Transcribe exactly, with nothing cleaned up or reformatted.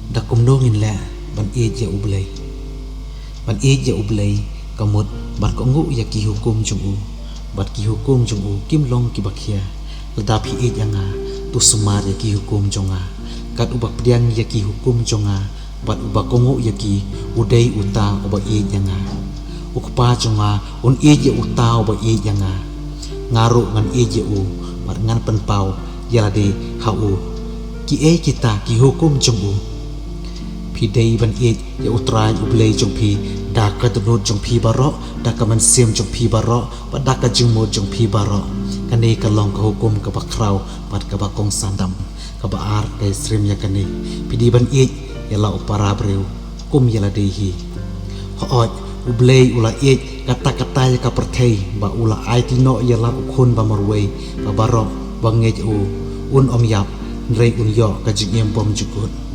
Da kumno ngin leh ban ïeit ïa U Blei? Ban ïeit ïa U Blei ka mut ban kohnguh ïa ki hukum jong u, bad ki hukum jong u kim long kiba khia. Lada phi ïeit ïa nga, to sumar ïa ki hukum jong nga. Kat uba pdiang ïa ki hukum jong nga bad uba kohnguh ïa ki, u dei uta uba ïeit ïa nga. U Kpa jong nga un ïeit ïa uta uba ïeit ïa nga. Nga ruh ngan ïeit ïa u bad ngan pynpaw ïa lade ha u. Kiei kita ki hukum jong u? Phi dei ban ïeit ïa U Trai U Blei jong phi da ka dohnud jong phi baroh, da ka mynsiem jong phi baroh, bad da ka jingmut jong phi baroh. Kane ka long ka hukum kaba khraw bad kaba kongsan tam. Kaba ar ka ïasyriem ïa kane: phi dei ban ïeit ïa la u para briew kum ïa lade hi. Hooid, U Blei u la ïeit katta katta ïa ka pyrthei, ba u la aiti noh ïa la u Khun ba marwei, ba baroh ba ngeit u un ym ïap, hynrei un ïoh ka jingim bymjukut.